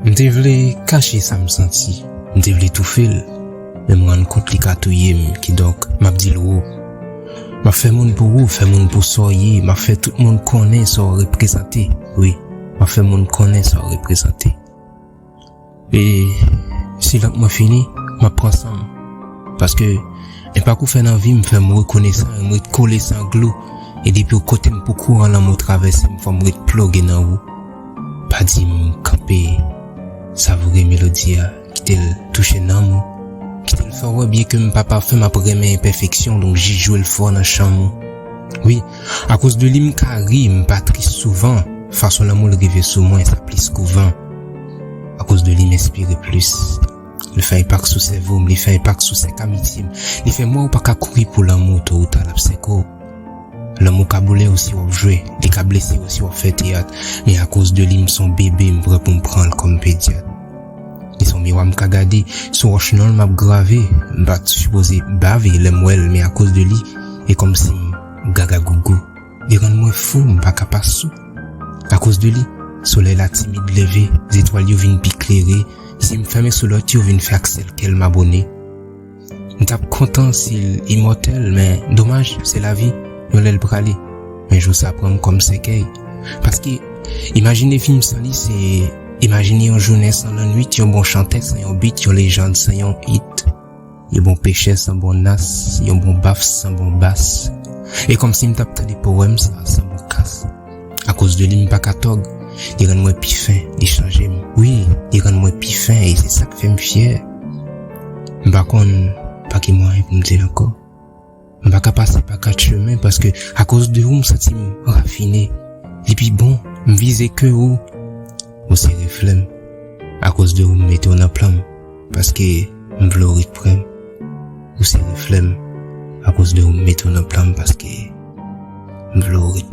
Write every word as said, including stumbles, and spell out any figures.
M te vle kache sa m santi, m te vle toufe l, men m rann kont li ka touye m, kidonk m ap di l wo. M ap fè moun pou ou, fè moun pou sa w ye, m ap fè tout moun konnen sa w reprezante. Wi, m ap fè moun konnen sa w reprezante. E silans mwen fini, m ap pran san m. Paske enpak ou fè nan vi m fè m rekonesan, e m ret kole san glou. E depi w kote m pou kouran lanmou travèse m, fò m ret ploge nan ou. Pa di m kanpe, savure melodi a, kite l touche nanm ou. Kite l fè w wè byen ke m pa pafè, m ap renmen enpèfeksyon, donk jis jwe l fò nan chanm ou. Wi, akoz de li m ka ri, m pa tris souvan. Fason lanmou l rive sou mwen, sa plis kouvan. Akoz de li m enspire plis. Li fè enpak sou sèvo m, li fè enpak sou sèk amitye m. Li fè m wè ou pa ka kouri pou lanmou, to ou ta l ap sèke w. Lanmou ka boule w si w ap jwe, li ka blese w si w ap fè teyat. Men akoz de li m s on bebe, m prè pou m pran l kòm pedyat. Li s on miwa m ka gade, sou wòch non l m ap grave. M pa t sipoze bave lè m wè l, men akoz de li, e kòmsi m gaga gougou. Li rann mwen fou, m pa ka pa sou. Akoz de li, solèy la timid leve, zetwal yo vin pi klere. Si m fèmen sou lòt yo, vin fè ak sèl kè l m abone. M t ap kontan si l imòtèl, men domaj, se lavi, yon lè l prale. Men jou sa pran m kòm sèkèy. Paske, imajine vi m san li, se imajine yon jounen san lannwit, yon bon chantè san yon bit, yon lejann san yon hit. Yon bon pechè san bon nas, yon bon baf san bon bas. E kòmsi m t ap tande powèm sa san bon kas. Akoz de li m pa ka tòg, li rann mwen pi fen, li chanje m. Wi, li rann mwen pi fen e se sa k fè m fyè. M pa konn pa ki mwayen pou m di l ankò. M pa ka pase pa kat chemen paske akoz de ou m santi m rafine. Li pi bon, m vize ke ou. Ou se reflè m. Akoz de ou m mete w nan plan m. Paske m vle w ret pre m. Ou se reflè m. Akoz de ou m mete w nan plan m paske m vle w ret